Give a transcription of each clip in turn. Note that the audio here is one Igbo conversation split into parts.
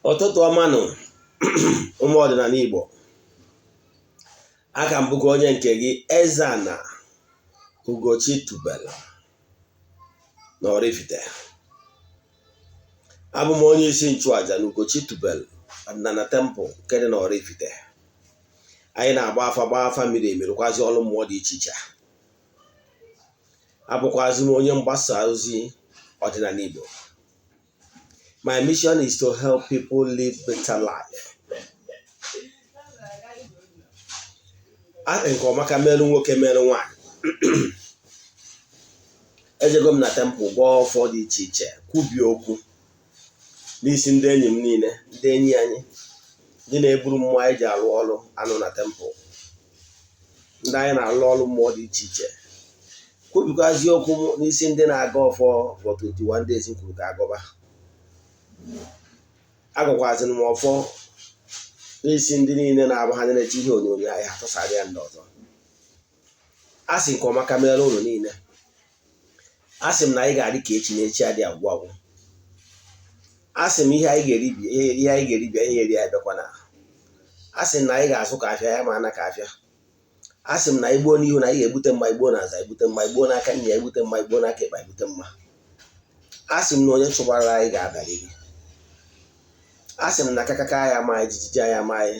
Ụtụtụ ọma nụ, ụmụ ọdịnala Igbo. Aka m bụkwa onye nke gị, Eze-Ana Ugochi tubelu na Oraifite. Abụ m onye isi nchụaja na Ugochi tubelu ọdịnala temple nke dị na Oraifite. Anyị na-agba afa, gbaa afa miri emi, rụkwazi ọrụ mmụọ dị iche iche. Abụkwazi m onye mgbasa ozi ọdịnala Igbo. My mission is to help people live better life. Asị nke ọma ka merụ nwoke merụ nwaanyị. Ejego m na temple gọọ ọfọ dị iche iche, kwubie okwu n'isi ndị enyi m niile, ndị enyi anyị, ndị na-eburu mmụọ anyị ji arụ ọrụ anụ na temple, ndị anyị na-arụ ọrụ mmụọ dị iche iche, kwubikwazi okwu n'isi ndị na-agọ ọfọ for 21 days kwuru ka agọba. Agọkwazịrị m ọfọ n'isi ndị niile na-abụ ha na-eche ihe onyonyo anyị, ha tụsara ya ndị ọzọ. A sị nke ọma ka mere ụlọ niile. A sị m na anyị ga-adị ka echi na echi adị agwụ agwụ. A sị m ihe anyị ga-eri ihe anyị ga-eri bịa, ihe eri abịakwana. A sị m na anyị ga-azụ ka afịa ya ma ana ka afịa. A sị m na igbuo n'ihu na anyị ga-egbute mma, igbuo n'azụ egbute mma, igbuo n'aka nri ya egbute mma, igbuo n'aka ekpe egbute mma. A sị m na onye chụbara anyị ga-adarịrị. A sị m na kakaka ya ama anyị, jijiji anyị ama anyị.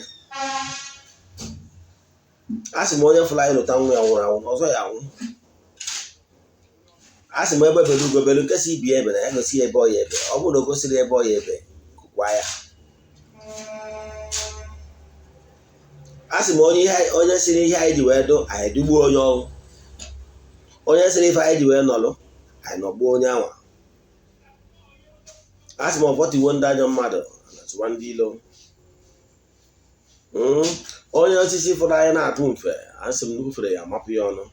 A sị m onye fụrụ anyị lụta nwa ya nwụrụ anwụ na ọzọ ya anwụ. A sị m egbe bere ugo bere, nke si ibe ya ebena, ya gosi ya ebe ọ ya ebe. Ọ bụrụ na o gosiri ebe ọ ya ebe, kụkwa ya. A sị m onye siri ihe anyị ji wee dụ anyị dugbuo onye ọrụ, onye siri ife anyị ji wee nọlụ anyị nọgbuo onye anwa. A sị m ọfọtiwo ndị ajọ mmadụ na tụwa ndị ilo. Onye osisi fụrụ anyị na-atụ mfe, a sị m na ufere ya amapụ ya ọnụ.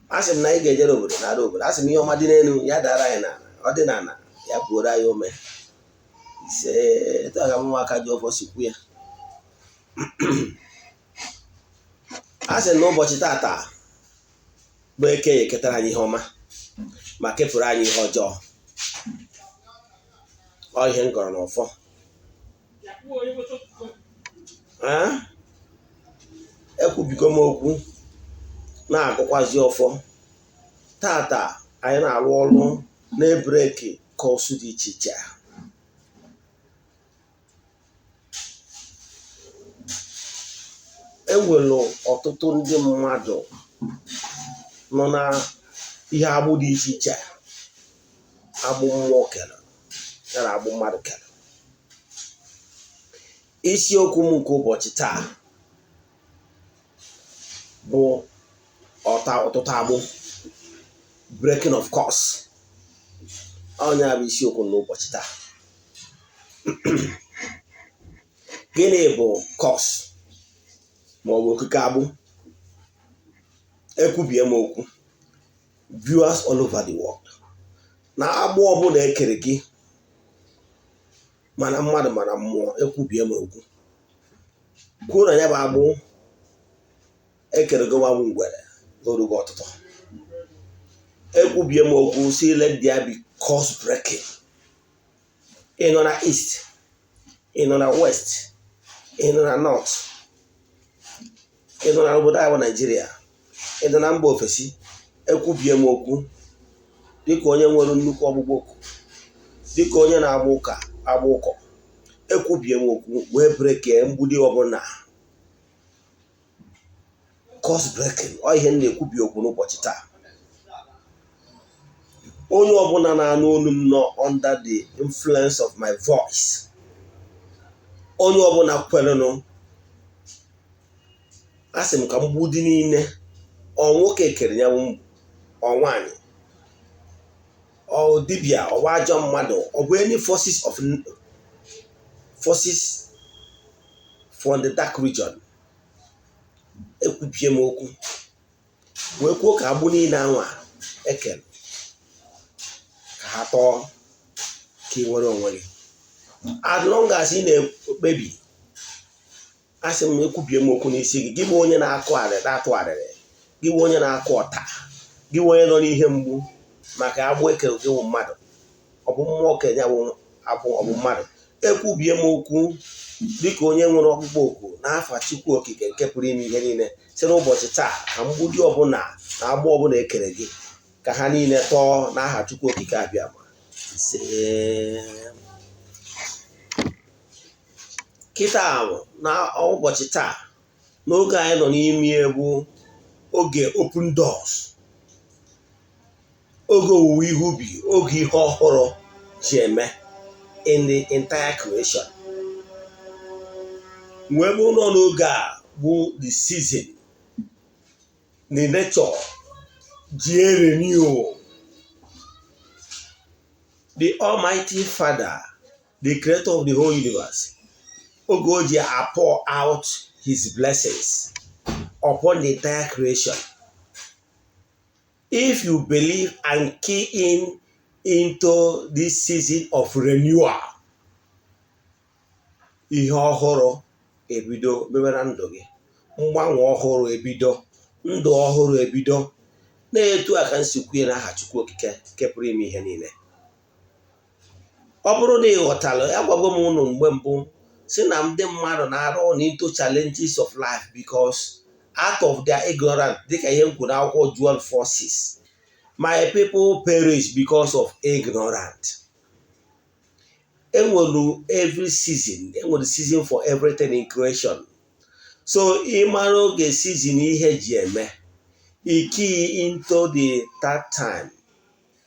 A sị m na anyị ga-ejere obodo nara obodo. A sị m ihe ọma dị n'elu ya dara anyị n'ala, ọ dị n'ala ya puoro anyị ome. Ise, etu a ka mụnwa aka ji ọfọ si kwu ya. A sị na ụbọchị tata bụ eke ya eketara anyị ihe ọma ma kepụrụ anyị ihe ọjọọ. Ọ ihe m gọrọ n'ọfọ. Ekwubigo m okwu na-agọkwazi ọfọ. Tata anyị na-arụ ọrụ na-ebreak curse dị iche iche. E nwere ọtụtụ ndị mmadụ nọ na ihe agbụ dị iche iche, agbụ mmụọ kere ya na agbụ mmadụ kere. Isiokwu m nke ụbọchị taa bụ ọta ọtụtụ agbụ, breaking of curse. Ọ nya bụ isiokwu n'ụbọchị taa. Gịnị bụ curse ma ọ bụ okike agbụ? Ekwubie m okwu, viewers all over the world, na agbụ ọbụla ekere gị, mana mmadụ mana mmụọ, ekwubie m okwu kwuo na ya bụ agbụ ekere gị nwa ngwere n'orugo ọtụtụ. Ekwubie m okwu si let there be curse breaking. Ị nọ na east, ị nọ na west, ị nọ na north, ị nọ na obodo anyị bụ Naijiria, ị nọ na mba ofesi, ekwubie m okwu dịka onye nwere nnukwu ọgbụgbọ oku, dịka onye na-agba ụka agba ụkọ, ekwubie m okwu wee breakie mgbidi ọbụla. Curse breaking, ọ ihe m na-ekwubi okwu n'ụbọchị taa. Onye ọbụla na-anụ olu m nọ under the influence of my voice, onye ọbụla kwerenụ, asị m ka mgbudi niile, ọ nwoke kere ya, ọ nwaanyị, ọ dibịa, ọ bụ ajọ mmadụ, ọ bụ any forces of forces from the dark region, ekwubie m okwu wee kwuo ka agbụ niile anwa ekere ka ha tọọ, ka ị nwere onwe gị. As long as ị na-ekpebi, asị m ekwubie m okwu n'isi gị, gị bụ onye na-akụ arịrị na-atụ arịrị, gị bụ onye na-akụ ọta, gị bụ onye nọ n'ihe mgbu maka agbụ ekere gị wụ mmadụ, ọ bụ mmụọ kenye bụ Abụ ọbụ mmadụ ekwubie m okwu dịka onye nwere ọkpụkpọ oku n'afa Chukwu Okike nke pụrụ ime ihe niile, si n'ụbọchị taa ka mgbudi ọbụla na agbụ ọbụla ekere gị, ka ha niile tọọ n'aha Chukwu Okike Abịama. Ise. Kịta na ụbọchị taa, n'oge anyị nọ n'ime, bụ oge open doors, oge owuwe ihe ubi, oge ihe ọhụrụ ji eme in the entire creation. Wee bụ nọ n'oge a bụ the season the nature ji renew. The Almighty Father, the creator of the whole universe, oge o ji pour out his blessings upon the entire creation. If you believe and key in into this season of renewal, ihe ọhụrụ ebido mewe na ndụ gị, mgbanwe ọhụrụ ebido, ndụ ọhụrụ ebido. Na-etu a ka nsi kwue n'aha Chukwu Okike nke pụrụ ime ihe niile. Ọ bụrụ na ị ghọtara, agwago m unu mgbe mbụ si na ndị mmadụ na-arụ into challenges of life because out of their ignorance, dịka ihe m kwuru n'akwụkwọ Joel 4:6, "My people perish because of ignorance." Enwere every season, enwere season for everything in creation. So ịmara oge season ihe ji eme, I key into the that time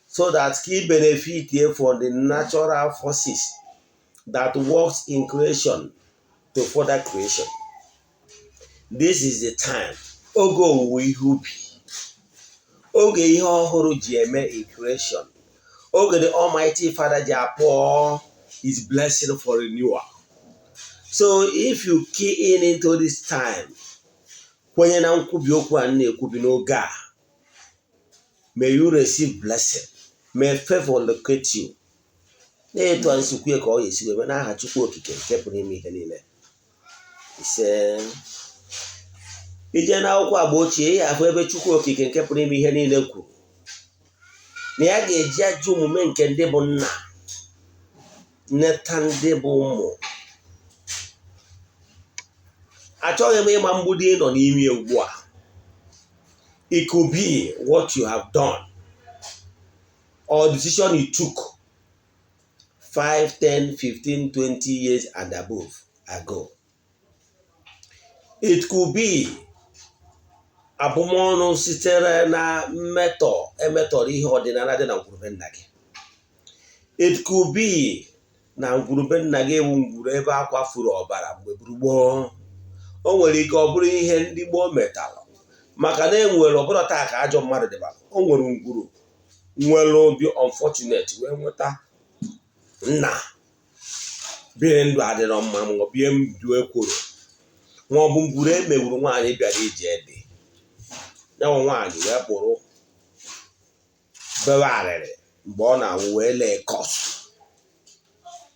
so that ka ị benefit for the natural forces that works in creation to further creation. This is the time, oge owuwe ihe ubi, oge ihe ọhụrụ ji eme in creation, oge the Almighty Father ji pour his blessing for renewal. So if you key in into this time, kwenye na nkwubi okwu a na-ekwubi n'oge a, may you receive blessing, may favor locate you. Na-etu a nsikwu ka ọ ga-esi wee n'aha Chukwu Okike nke pụrụ ime ihe niile. Ise. Ije n'akwụkwọ agba ochie, ihe ahụ ebe Chukwu Okike nke pụrụ ime ihe niile kwuru na ya ga-eji ajọ omume nke ndị bụ nna neta ndị bụ ụmụ. Achọghị m ịma mgbudi ị nọ n'ime ugbu a. It could be what you have done or decision you took 5, 10, 15, 20 years and above ago. It could be abụmọnụ sitere na mmetọ emetọrọ ihe ọdịnala dị na ngwurube nna gị. It could be na ngwurube nna gị ewu ngwuru ebe a kwafuru ọbara mgbe gboo. O nwere ike ọ bụrụ ihe ndị gboo metalụ, maka na enwere ọbụrụ taa ka ajọ mmadụ dịbara. O nwere ngwuru nwere obi unfortunate wee nweta nna biri ndụ adịrọ mma, ma ọ bie ndụ ekworo, ma ọ bụ ngwuru emewuru nwaanyị bịara ije dị ya, nwa nwaanyị wee kpụrụ bewe arịrị mgbe ọ na-anwụ wee lee curse.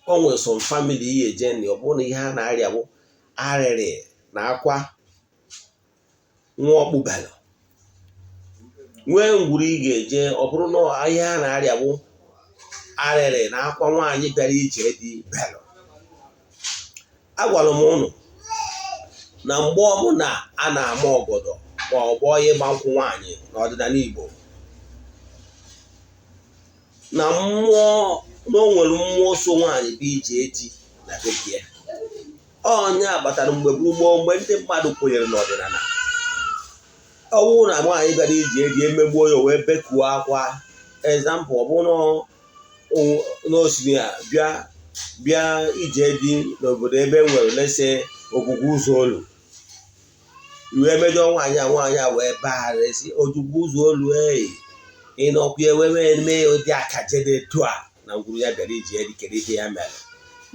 O nwere some family ihe eje nị, ọ bụrụ na ihe a na-arịa bụ arịrị na akwa nwa ọkpụbelụ. Nwee ngwuru ị ga-eje, ọ bụrụ na ihe a na-arịa bụ arịrị na akwa nwaanyị bịara ije dị belụ. Agwara m ụnụ na mgbe ọbụla a na-ama ọgọdọ ma ọ bụ ịgba nkwụ nwaanyị n'ọdịnala Igbo, na mmụọ na o nwere mmụọ so nwaanyị bụ ije di na be di ya. Ọnya kpatara mgbe gboo, mgbe ndị mmadụ kwenyere n'ọdịnala, ọwụ na nwaanyị bịara ije di, emegbuo ya, wee bekuo akwa. Example, ọ bụrụ n'osimiri a bịa bịa ije di n'obodo ebe e nwere lese ogwugwu ụzọ olu, wee mejọ nwaanyị a, nwaanyị a wee bagharịsị ojugwu ụzọ olu, ei, ịnọkwa ewe mee ụdị akaje dị etu a na ngwuru ya bịara ije di, kedu ihe ya mere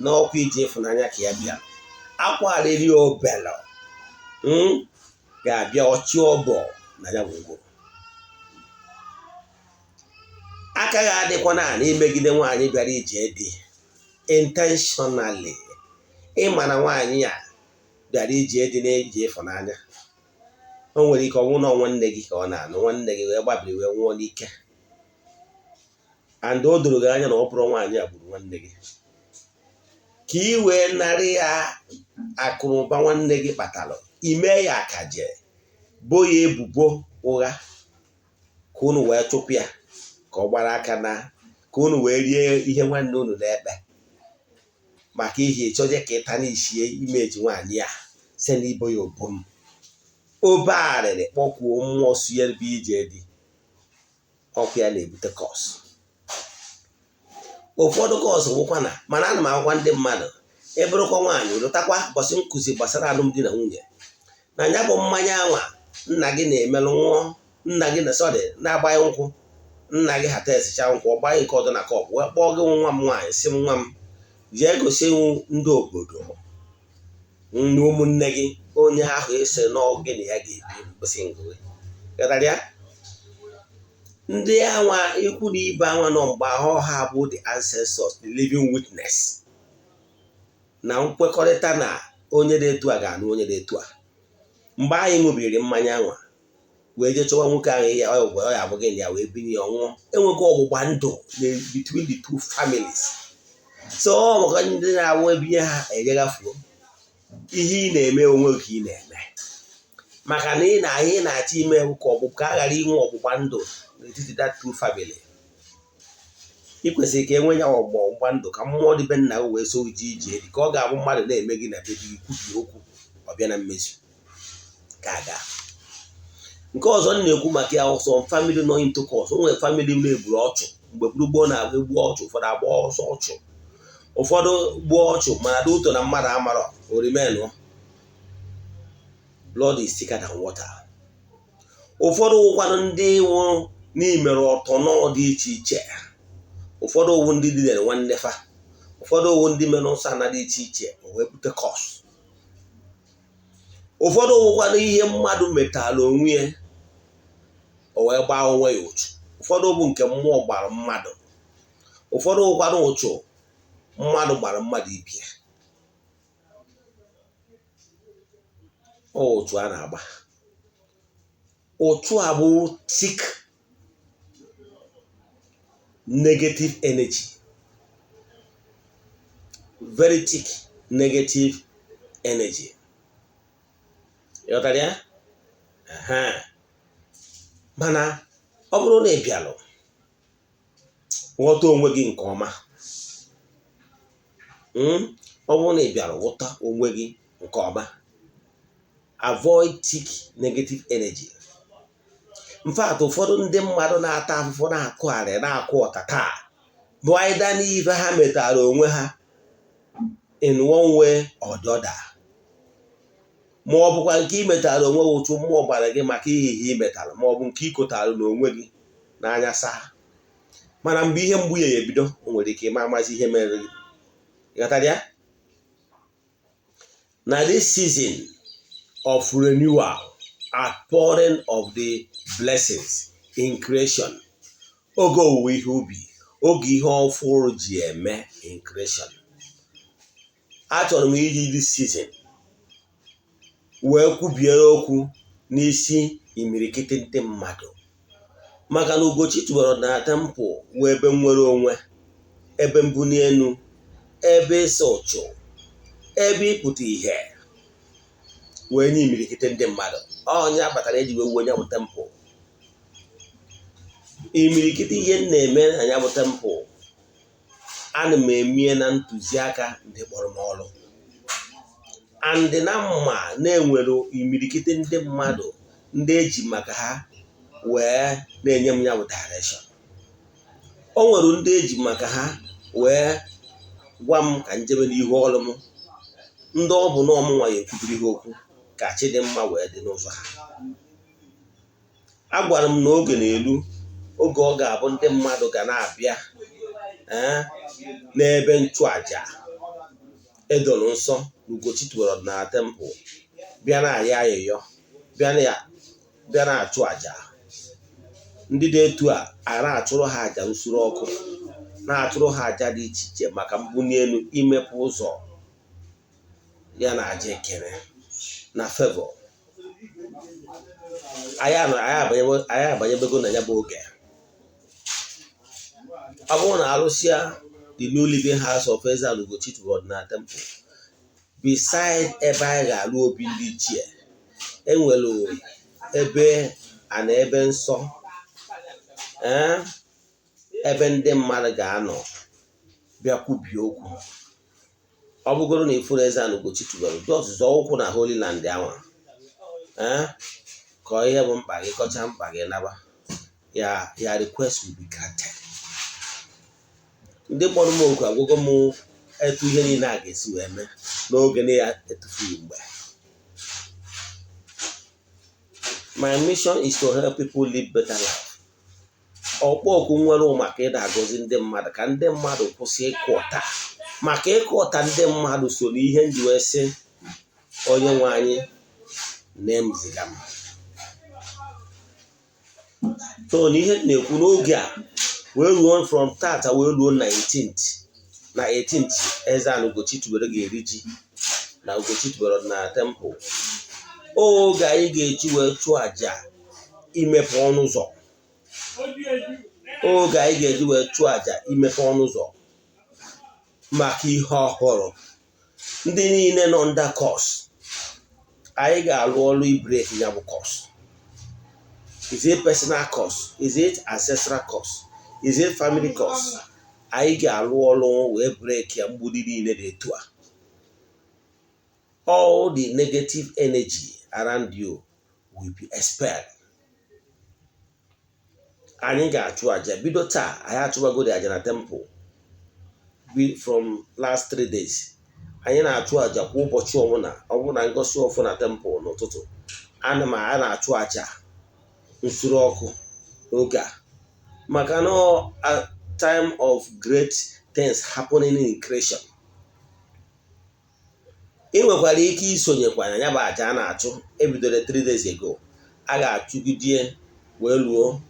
n'ọkwa ije ịfụnanya ka ya bịa akwa arịrị obelo ga-abịa ọchị ọbọ na ya gwungwuru aka ya adịkwa naanị imegide nwaanyị bịara ije di intentionally. Ịma na nwaanyị a bịara ije dị na-eji ịfụnanya, o nwere ike ọ bụrụ na nwanne gị ka ọ na-anụ, nwanne gị wee gbabiri wee nwụọ n'ike, and o doro gị anya na ọ bụrụ nwaanyị a gburu nwanne gị. Ka ị wee narị ya akụnụba nwanne gị kpatalụ, ime ya akaje, bo ya ebubo ụgha, ka unu wee chụpụ ya ka ọ gbara aka, na ka unu wee rie ihe nwanne unu na-ekpe, maka ihe ịchọje ka ịta n'ishie imeji nwaanyị a site n'ibo ya obom obe arịrị, kpọkwuo mmụọ si ebe ije dị ọkụ ya na-ebute curse. Ụfọdụ curse wụkwa na, mana ana m agwa ndị mmadụ, ịbụrụkwa nwaanyị, lụtakwa ụbọchị nkụzi gbasara alụmdi na nwunye, na ya bụ mmanya anwa nna gị na-emelụ nwụọ, nna gị na sọrị na-agbanye nkwụ, nna gị hata esicha nkwụ, ọ gbanye nke ọzọ na cup, wee kpọọ gị, nwa m nwaanyị, si m, "Nwa m, jee gosi ndị obodo ndị ụmụnne gị onye ahụ ese n'ọgị na ya ga-ebi mkpịsị ngụ gị." Ghọtara ya? Ndị anwa, ikwu na ibe anwa nọ mgbe ahụ, ha bụ the ancestors, the living witness na nkwekọrịta na onye dị etu a ga-anụ onye dị etu a. Mgbe anyị ṅụbiri mmanya anwa wee jee chọwa nwoke ahụ, ya ọ ya abụ gị na ya wee binye ya, ọnwụọ, enwego ọgbụgba ndụ between the two families. So ọ maka ndị na-awụ ebinye ha ejeghafuo ihe ị na-eme onwe ka ị na-eme, maka na ị na ihe na-achọ ime ka ọgbụ ka a ghara inwe ọgbụgba ndụ n'etiti that two family. Ị kwesịrị ka e nwee ya ọgbụgba ndụ, ka mmụọ dị be nna gị wee so ji ije dị, ka ọ ga-abụ mmadụ na-eme gị na be gị, kwubi okwu, ọ bịa na mmezu ka aga. Nke ọzọ m na-ekwu maka ya, ọsọ family nọ into curse. O nwere family na-egburu ọchụ mgbe gburugburu na-agba egbu ọchụ. Ụfọdụ agba ọsọ ọchụ, ụfọdụ gbuo ọchụ, mana dị ụtọ na mmadụ amarọ orimenụ. Blood is thicker than water. Ụfọdụ wụkwanụ ndị nwụrụ n'imere ọtọ nọ dị iche iche. Ụfọdụ owu ndị dinere nwanne fa, ụfọdụ owu ndị mere nsọ ana dị iche iche, o wee bute curse. Ụfọdụ wụkwanụ ihe mmadụ metara onwe ya, o wee gbaa onwe ya ụchụ. Ụfọdụ bụ nke mmụọ gbara mmadụ, ụfọdụ wụkwanụ ụchụ mmadụ gbara mmadụ ibie. Ọ ụchụ a na-agba ụchụ a bụ thick negative energy, very thick negative energy. Ịghọtara ya? Mana ọ bụrụ na ị bịalụ ghọta onwe gị nke ọma, ọ bụrụ na ị bịara ghọta onwe gị nke ọma, avoid thick negative energy. In fact, ụfọdụ ndị mmadụ na-ata afụfụ, na-akụgharị, na-akụ ọta taa, bụ either n'ife ha metara onwe ha in one way or the other, ma ọ bụkwa nke ị metara onwe gị, ụchụ mmụọ gbara gị maka ihe ihe ị metara, ma ọ bụ nke ị kotara n'onwe gị n'anya saa. Mana mgbe ihe mgbu ya ebido, o nwere ike ịma amazi ihe mere gị. Ghọtara ya? Na this season of renewal, outpouring of the blessings in creation, oge owuwe ihe ubi, oge ihe ọfụrụ ji eme in creation, achọrọ m iji this season wee kwubiere okwu n'isi imirikiti ndị mmadụ, maka na Ugochi tubelu na temple wee ebe nwere onwe, ebe mbuli elu, ebe ịsa ụchụ, ebe ịpụta ihe wee nye imirikiti ndị mmadụ. Onye kpatara eji wee wuo onye bụ temple. Imirikiti ihe m na-eme na ya bụ temple, ana m emie na ntụziaka ndị kpọrọ m ọrụ, and na mma na-enwere imirikiti ndị mmadụ ndị eji maka ha wee na-enye m ya bụ direction. O nwere ndị eji maka ha wee gwa m ka njebe n'ihu ọrụ m, ndị ọ bụ na ọmụnwa ya ekwubiri ha okwu ka chi dị mma wee dị n'ụzọ ha. Agwara m na oge na-elu, oge ọ ga-abụ ndị mmadụ ga na-abịa n'ebe nchụaja edoro nsọ na Ugochi tubelu ọdịnala temple, bịa na-arịọ ayịyọ, bịa na-achụ àjà. Ndị dị etu a, a na-achụrụ ha àjà nsure ọkụ, na-achụrụ ha àjà dị iche iche maka mbuli elu, imepe ụzọ ya na àjà ekele na favor. Anyị abanyebego na ya bụ oge. Ọ bụrụ na arụsịa the new living house of Eze-Ana Ugochi Ọdịnala Temple, beside ebe anyị ga-alụ obi ndị ichie, enwere ebe a na ebe nsọ, ee, ebe ndị mmadụ ga-anọ bịa kwubie okwu. Ọ bụgoro na ifuru Eze-Ana Ugochi tubelu, just zọọ ụkwụ na Holy Land anwa, ee, kọọ ihe bụ mkpa gị, kọchaa mkpa gị, naba ya. Ya request will be granted. Ndị kpọrọ m oku agwago m etu ihe niile a ga-esi wee mee n'oge na ya etufughị mgbe. My mission is to help people live better life. Ọkpọ oku nwere maka ịda agọzi ndị mmadụ ka ndị mmadụ kwụsị ịkụ ọta, maka ịkụ ọta ndị mmadụ so n'ihe nji wee sị onye nwe anyị na-emziga m. So na ihe na-ekwu n'oge a wee ruo from tata wee ruo 19th na 18th, Eze-Ana Ugochi tubelu ga-eri ji na Ugochi tubelu Ọdịnala Temple, oge anyị ga-eji wee chụọ àjà imepe ọnụ ụzọ, oge anyị ga-eji wee chụọ àjà imepe ọnụ ụzọ maka ihe ọhụrụ. Ndị niile nọ under curse, anyị ga-alụ ọrụ ibreak ya bụ curse. Is it personal curse? Is it ancestral curse? Is it family curse? Anyị ga-alụ ọrụ wee break ya, mgbidi niile dị etu a. All the negative energy around you will be expelled. Anyị ga-achụ àjà bido taa. Anyị achụbagodi àjà na temple from last 3 days. Anyị na-achụ àjà kwa ụbọchị ọbụla. Ọ bụrụ na ngosi ọfụ na temple n'ụtụtụ, ana m a na-achụ àjà nsure ọkụ n'oge a, maka na time of great things happening in creation. Ị nwekwara ike isonyekwa na ya bụ àjà a na-achụ ebidoro 3 days ago. A ga-achụgidie wee luo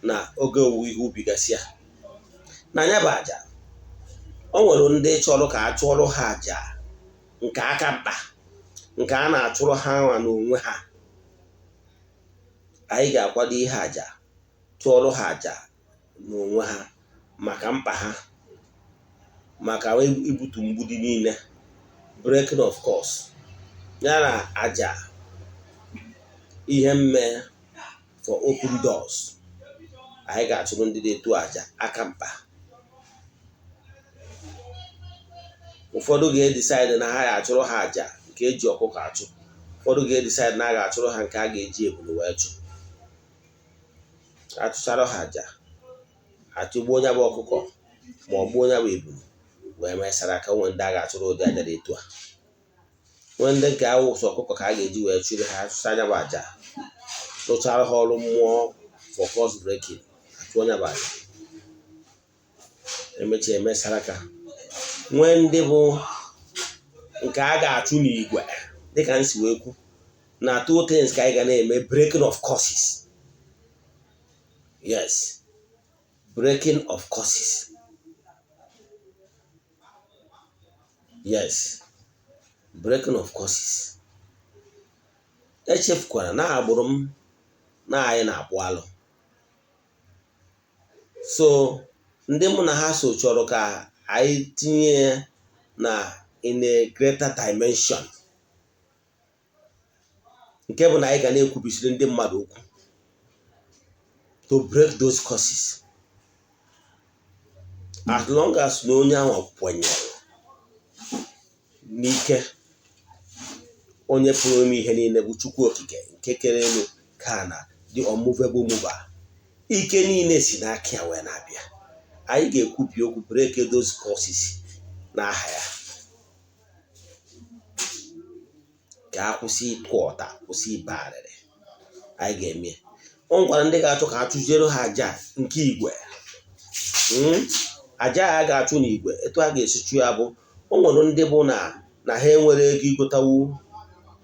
na oge owuwe ihe ubi gasịa. Na ya bụ àjà, o nwere ndị chọrọ ka a chụọrọ ha àjà nke aka mkpa, nke a na-achụrụ ha nwa n'onwe ha. Anyị ga-akwado ihe àjà, chụọrọ ha àjà n'onwe ha maka mkpa ha, maka ibutu mgbidi niile, breaking of curse, ya na àjà ihe mme for open doors. Anyị ga-achụrụ ndị dị etu àjà aka mkpa. Ụfọdụ ga-edecide na ha ga-achụrụ ha àjà nke eji ọkụkọ achụ. Ụfọdụ ga-edecide na a ga-achụrụ ha nke a ga-eji ebulu wee chụ. Achụchara ha àjà, achụgbuo onye bụ ọkụkọ ma ọ gbuo onye bụ ebulu wee mesara aka. Nwee ndị a ga-achụrụ ụdị àjà dị etu a, nwee ndị nke awụsọ ọkụkọ ka a ga-eji wee chụrụ ha. Achụcha anya bụ àjà, rụchara ha ọrụ mmụọ for curse breaking, achụ onye bụ àjà, emechaa emesara aka. Nwee ndị bụ nke a ga-achụ n'igwe. Dịka m si wee kwu, na two things ka anyị ga na-eme: breaking of curses, yes, breaking of curses, yes, breaking of curses. Echefukwara na agbụrụ m na anyị na-akpụ alụ. So ndị mụ na ha so chọrọ ka anyị tinye ya na in a greater dimension, nke bụ na anyị ga na-ekwubisiri ndị mmadụ okwu to break those curses, as long as na onye ahụ kwenyere n'ike onye pụrụ ime ihe niile, bụ Chukwu Okike nke kere elu ka na the unmovable mover. Ike niile si n'aka ya wee na-abịa. Anyị ga-ekwubi okwu break those curses n'aha ya, ka a kwụsị ịtụ ọta, kwụsị ibe arịrị. Anyị ga-eme. O nwekwara ndị ga-achọ ka a chụziere ha aja nke igwe. Aja a ga-achụ n'igwe, etu a ga-esi chụ ya bụ, o nwere ndị bụ na ha enwere ego igotawu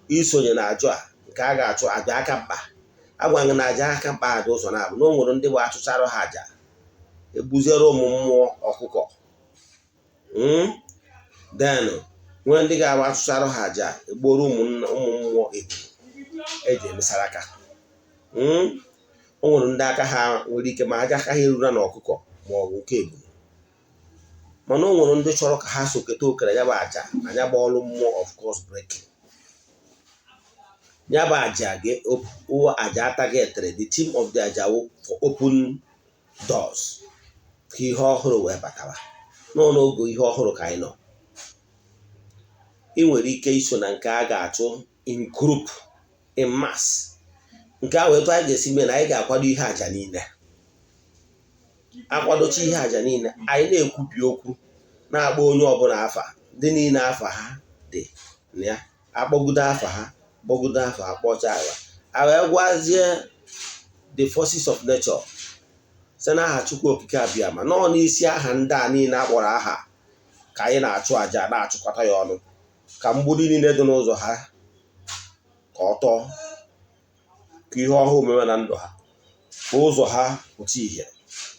isonye na ajụ a nke a ga-achụ aja aka mkpa. Agwaghị na aja aka mkpa aja ụzọ na-abụ na o nwere ndị bụ achụchara ha aja, egbuziere ụmụ mmụọ ọkụkọ. Then nwee ndị ga-abụ achụchara ha aja, egboro ụmụ mmụọ ebu eji emesara aka. O nwere ndị aka ha nwere ike ma aja aka ha erura na ọkụkọ ma ọ bụ nke ebulu. Mana o nwere ndị chọrọ ka ha so keta okere ya bụ àjà na ya bụ ọrụ mmụọ of curse breaking. Ya bụ àjà, àjà targetere, the theme of the àjà for open doors, ka ihe ọhụrụ wee batawa. Nọ n'oge ihe ọhụrụ ka anyị nọ. Ị nwere ike iso na nke a ga-achụ in group, in mass. Nke a wee etu anyị ga-esi mee na anyị ga-akwado ihe àjà niile, akwadochi ihe àjà niile, anyị na-ekwubi okwu, na-akpọ onye ọbụla afa, ndị niile afa ha dị na ya, akpọgodo afa ha, kpọgodo afa, akpọcha agha, a wee gwazie the forces of nature site n'aha Chukwu Okike abịa ma nọọ n'isi aha ndị a niile akpọrọ aha ka anyị na-achụ àjà, na-achụkọta ya ọnụ, ka mgbidi niile dị n'ụzọ ha ka ọ tọọ, ka ihe ọhụụ mewe na ndụ ha, ka ụzọ ha pụta ìhè,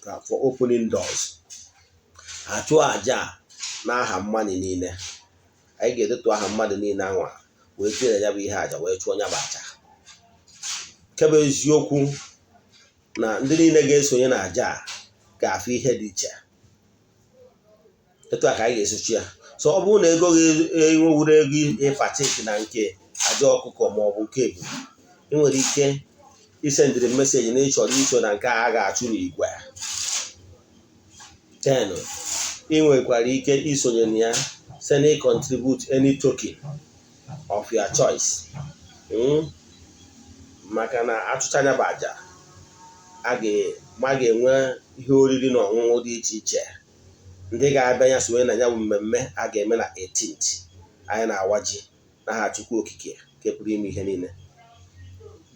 ka for opening doors. Achụ àjà n'aha mmadụ niile, anyị ga-edetu aha mmadụ niile anwa wee tinye ya bụ ihe àjà, wee chụọ ya bụ àjà. Nke bụ eziokwu na ndị niile ga-esonye na àjà a ga-afụ ihe dị iche. Etu a ka anyị ga-esochi ya. So ọ bụrụ na ego gị enwewuru ego ịfatiki na nke aja ọkụkọ ma ọ bụ nke ebu, ị nwere ike isendịrị message na ị chọrọ iso na nke a ga-achụ n'igwe. Then ị nwekwara ike isonye na ya site na contribute any token of your choice, maka na achụcha anya bụ aja a ma ga-enwe ihe oriri na ọṅụṅụ dị iche iche. Ndị ga-abịa ya sonye na ya bụ mmemme a ga-eme na 18th, anyị na-awa ji n'aha Chukwu Okike nke pụrụ ime ihe niile,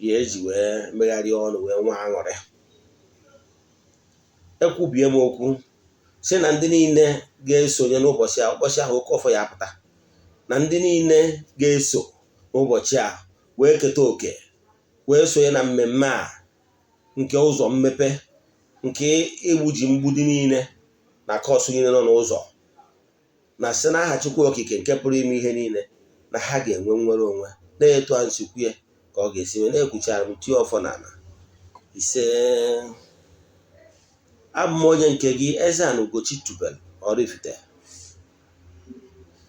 ya eji wee megharịa ọnụ wee nwee aṅụrị. Ekwubie m okwu si na ndị niile ga-esonye n'ụbọchị ahụ, ụbọchị ahụ oke ọfọ ya apụta, na ndị niile ga-eso n'ụbọchị a wee keta oke wee sonye na mmemme a nke ụzọ mmepe, nke igbuji mgbidi niile na curse niile nọ n'ụzọ, na site n'aha Chukwu Okike nke pụrụ ime ihe niile, na ha ga-enwe nnwere onwe. Na-etu a nsikwu ya ka ọ ga-esi mee. Na-ekwuchara m tie ọfọ n'ala. Ise. Abụ m onye nke gị, Eze-Ana Ugochi tubelu Oraifite.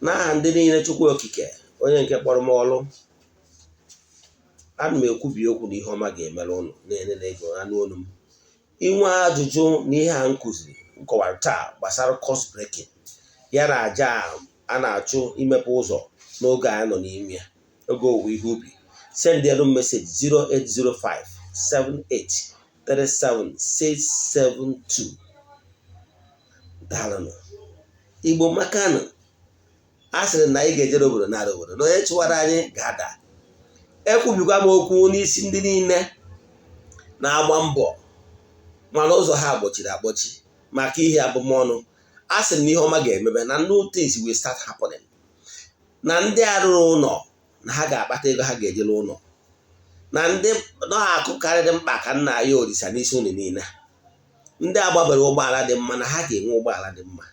N'aha ndị niile Chukwu Okike onye nke kpọrọ m ọrụ, ana m ekwubi okwu na ihe ọma ga-emere ụnụ na-enene ego anụ olu m. Inwe ajụjụ na ihe a m kụziri, m kọwara taa gbasara curse breaking ya na aja a na-achụ imepe ụzọ n'oge anyị nọ n'ime ya, oge owuwe ihe ubi, send elu message 0805 78 37672. Daalụnụ. Igbo makanụ. A sịrị na anyị ga-ejere obodo nara obodo na onye chụwara anyị ga-ada. Ekwubikwa m okwu n'isi ndị niile na-agba mbọ mana ụzọ ha gbochiri akpọchi maka ihe abụmọnụ. A sị na ihe ọma ga-emebe, na new things will start happening, na ndị arụrụ ụlọ na ha ga-akpata ego ha ga-ejere ụlọ, na ndị akụ karịrị mkpa ka nna ya orisa n'isi ụlọ niile, ndị agbabere ụgbọala dị mma na ha ga-enwe ụgbọala dị mma,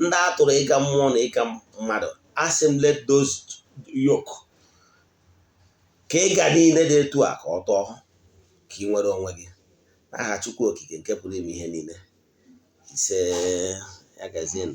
ndị atụrụ ịga mmụọ na ịga mmadụ. Asị m, let those yoke ka ịga niile dị etu a ka ọ tọọ, ka ị nwere onwe gị n'aha Chukwu Okike nke pụrụ ime ihe niile. Ise. Ya gazie.